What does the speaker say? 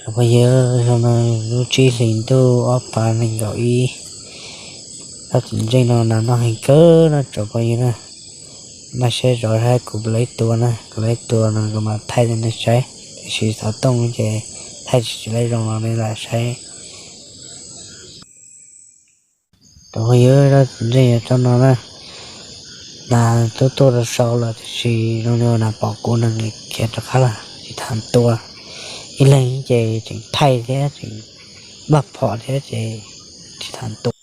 Phooj ywg, zoo no lub tsib hlis ntuj ob phav nees nkaum ib, rab txiv ntseej no nas noj heev kawg no tsoom phooj ywg na. Maj siab zov saib kuv puas lawv tua na, kuv lawv tua no kuv mam thaij rau nej saib, tiam sis xov tooj ces thaij tsis tsis lawv zoo no nej lam saib. Tsoom phooj ywg, rab txiv ntseej yog tsob no na, nas twb tuaj rau saud lawm tiam sis zoo li nas pom kuv no nws khiav rov qab lawm tsis tham tua. Ib leeg ces tseem thaij thiab tseem npaj phom thiab ces tsis tham tua.